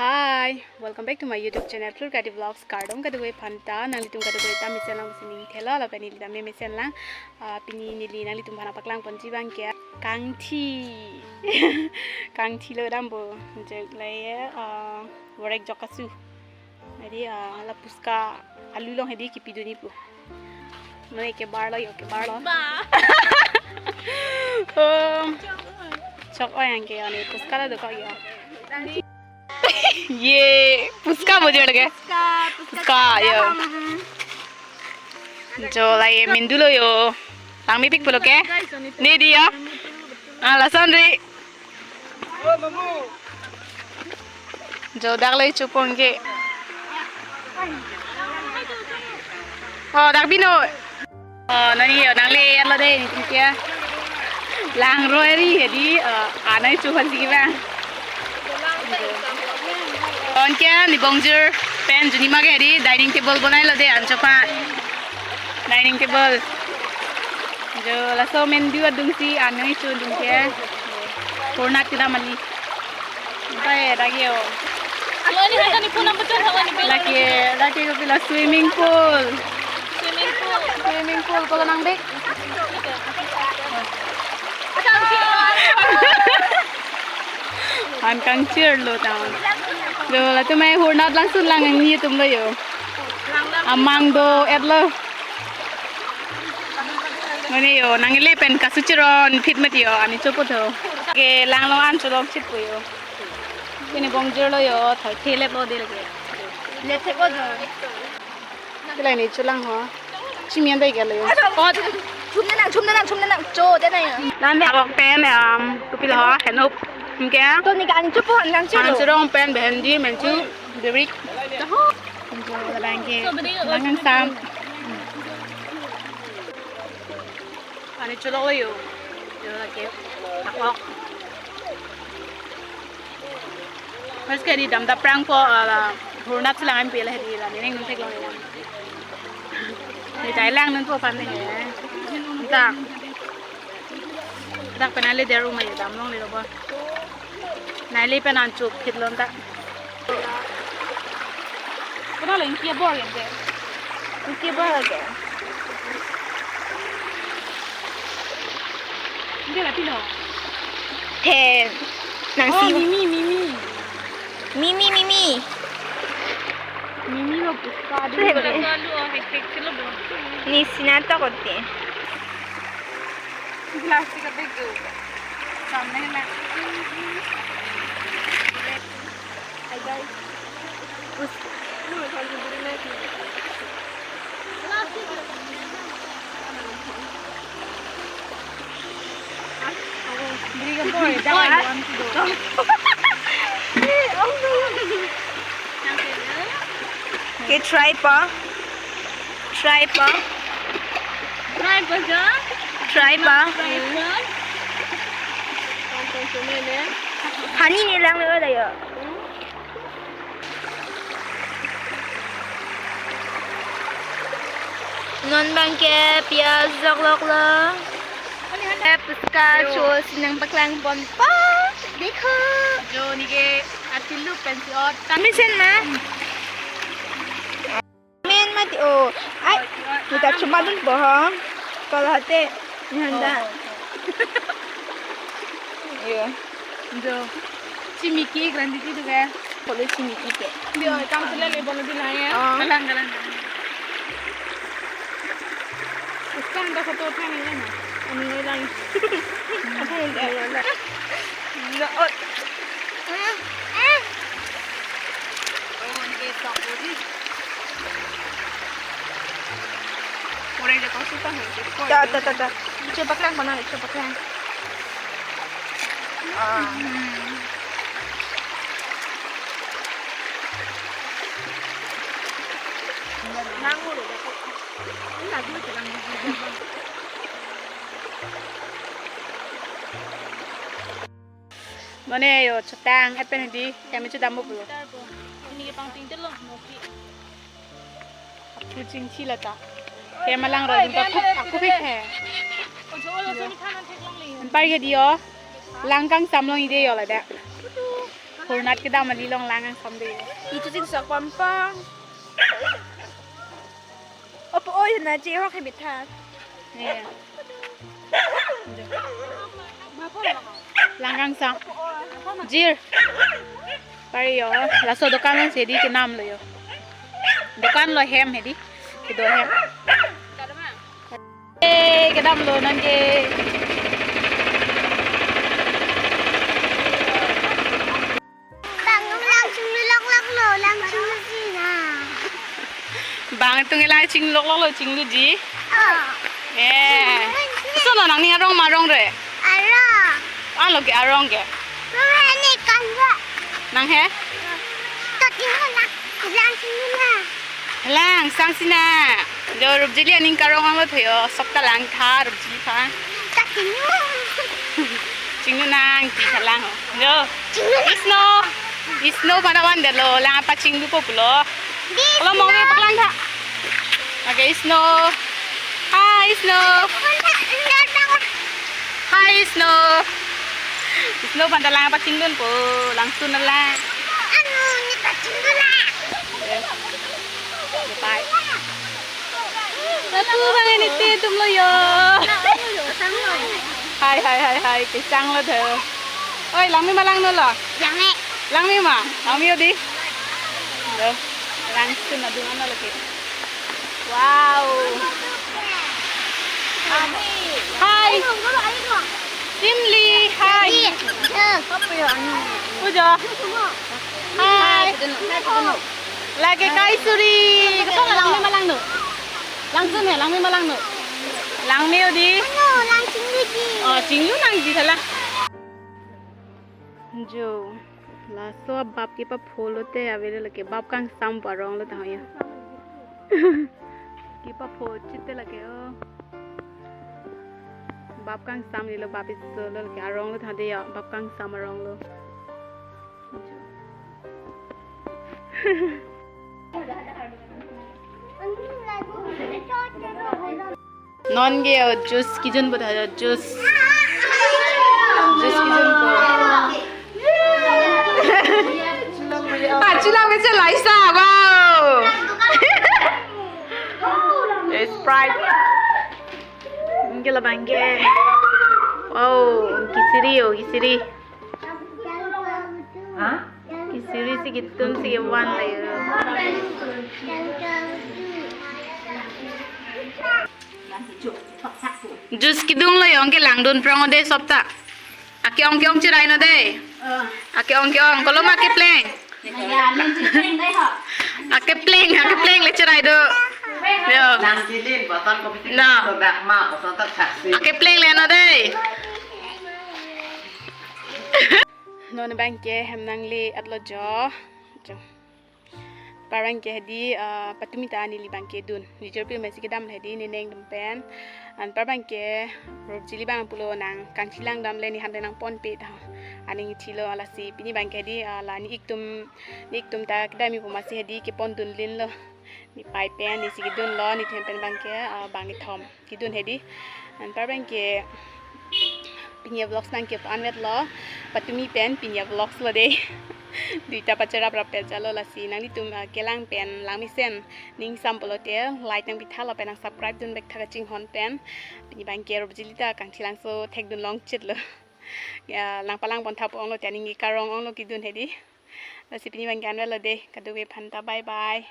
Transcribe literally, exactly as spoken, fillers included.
Hi, welcome back to my YouTube channel, Flur Kati Vlogs. Kardom kadokave aphanta, nanglitum kadokave ta mesen lang pusi ning thelo, lapen neli ta me mesen lang. Ah, pini neli nanglitum aphan paklang ponji abang ke kangthi. Kangthi lo dampo, jok lai, ah, vorek jok kasu. Jadi, ah, la puska alu along hedi kipidun-ipo. Mane kebar lo yo, kebar lo. Ba. Um, chok-oi anke, ani puska la dokok yo. Ye, puska bojor lage. Puska, puska. Puska, yo. Dalam. Jo, la ye mindu lo yo. Langmepik pulo ke? Guys, ini tuh. Ni dia. Ah, lason ri. Jo, dak le chupon ke. Oh, dak bino. Oh, nani yo, nangle-et lo dei, ni tum kya. Lang roi ri, hedi, oh, anai chuhan si bang. Anke, ni bongjur, pen juni ma ke hedi, dining table bonai lo dei, anchot aphan. Dining table. Jo, laso menu adungsi, anai chun tum ke. Hurnat kedam kali. Bai, lake yo. Alo, ini hata ni punam betul, hawa ni bilang. Lake, lake kopilo, swimming pool. Swimming pool. Swimming pool, kalau nang bek. An kangchir lo tang. Lo, latum ai hurnat langsun lang ni tum lo yo. Amang do-et lo. Mane yo, nangle pen kasu chiron phit mat yo, ani chopo tho. Ke lang long an cholong chit po yo. Kene bongjur lo yo, thoi the lep lo dei lake. Lep the ko jo. Kila ni chulang ho. Chimian dai ke lo yo. Oh, chum na nang, chum na nang, chum na nang, cho de na yo. Nan de awok pen, um, kopilo ho, hen up. Tum ke? To ni ka ani chopo, nang chiro. An chirong pen, behendi, menchu, birik. Taho. Menchu, labang ke. Lang kangsam. Ani cholok lo yo. Yo lake. Takok. Mas ke di dam dap prang po, ala, hurnat si lang an pela hedi la, ni ning nung theklong ni lang. Ni dai lang nun po pan ni he. Dak. Dak pen ale der uma yo dam long le lo bo. Nai le pen an chuk phit lon ta. Kuna lo ingki bor yang ke. Ingki bor ke. Ingki la pilo. The. Nang si. Oh, mimi, mimi. Mimi, mimi. Mimi lo puska. Alu, oh, hek, hek, silo bo. Ni sinato kote. Plastic ka bag do. Samne na. Hi guys. Us. Bring a boy. That one to do. Okay, try pa. Try pa. Try pa ja. Try pa. Try pa. Hani ni lang le da ya. Non bang ke piyaj jok lok lo. Ke puska chol si nang paklang pon pa. Dekho. Jo ni ke atilu pensi ot. Mesen ma. Men mati o. Ai, kita cuma dun bohong. Kalau hati, ni handa. Yo. Jo. Chimiki grandi ti tu ke. Kolo chimiki ke. Dio, kam sila le bono di naya. Oh. Galang, galang, galang. Sekarang dah satu orang ni kan. Ani ngai lang. Apa yang dia? Nah, ot. Ta, ta, ta, ta. Coba kelang mana? Coba kelang. Ah. Nang ulo. Enggak dulu, Bang. Mane yo chotang, et pen hedi, kami chodam bo pulo. Ini ke pangting telo, moki. Aku chingchi lata. Kami lang ro, aku, aku pik he. Ojo, ojo, sini kanan thek lang le. Anpar ke dio, lang kangsam long ide yo lada. Purnat kedam ali along lang kangsam do. Ichu chin sok pom pom. Opo oi na je hok he mitha. Ne. Lang kangsam. Jir. Pari yo. Laso dokan along si hedi kenam lo yo. Dokan lo hem hedi. Kedo hem. Eh, kedam lo nang ke. Bang lang chinglu lok lok lo, lang chinglu si na. Bang tung lang chinglu lok lok lo, chingluji. Oh. Eh. Sono nangning arong ma arong re? Arong. Alo ke arong ke? Arong he ne kan ba. Nang he? To chinglu na, lang chinglu na. Lang sang si na. Jo Rupjili aning karong ang lo tho yo. Sok ta lang tha Rupjili phan. Chinglu nang ti tha lang ho. Jo. Snow. Snow pada wan de lo. Lang apa chinglu po pulo. Kalau mau me paklang tha. Oke, Snow. Hai, Snow. Hai, Snow. Snow phan ta lang apa chinglu po. Langsun lang. Anu, ni ta chinglu lang. Yes. Bye. Lapu bang ini te tum lo yo. Hai, hai, hai, hai. Kesang lo tho. Oi, langme ma langno lo? Langme. Langme ma? Langme odi. Lo. Langsun adung ano lagi. Wow. Hai. Simli, hai. Pujo. Hai. Lake kai suri. Ketok langme ma langno? Langsun he, langme ma langno? Langme odi. Ano, lang chinglu ji. Oh, chinglu nangji tha lang. Jo, laso bap kepapho lote avelo lake bap kangsam pu arong lo tha ya. Kepapho chit te lake o. Bap kangsam ni lo bap iso lo lake arong lo tha de ya, bap kangsam arong lo. Non ke juice kejun po tha, juice. Juice kejun po. Ah, chulang me chelai sa, wow. Sprite. Anke labang ke. Wow, kesiri yo, kesiri. Ha? Kesiri si ketun si kevan la yo. Juice kedung lo yo, anke langdun prong de sop ta. Ake-ong ke-ong cherai no de. Ake-ong ke-ong, kolo ma kepleng. Akepleng, akepleng le cherai do. Yo. Nang jilin, botol kopi. Na. Bak ma, botol tak saksi. Akepleng le no de. Non bang ke hem nangli atlo jo. Jo. Par bang ke hedi, ah, patumi ta neli bang ke dun. Nijor pi mesi kedam hedi, ne neng dum pen. An par bang ke Rupjili bang pulo nang kangchilang dam le ne han nang ponpe tha. Aning thilo lasi pini bang ke hedi, ah, la ne ik tum Ne ik tum ta kedam ipo masi hedi kepon dun lin lo. Ne pai pen, ne si kedun lo, ne them pen bang ke, ah, bang kethom kedun hedi. An par bang ke Pinya Vlogs nang ke anvet lo. Patumi pen Pinya Vlogs lo de. Duita pacherap rap pet jalo lasi nanglitum, ah, kelang pen langmesen ning sam pulote like nang pitha lapen nang subscribe dun bek tha kachinghon pen. Pini bang ke Rupjili ta kangchilangso thek dun long chit lo. Ya, lang palang pon tha po ong lo te aning ke karong ong lo kedun hedi. Lasi pini bang ke anvet lo de, kadokave aphan ta bye bye.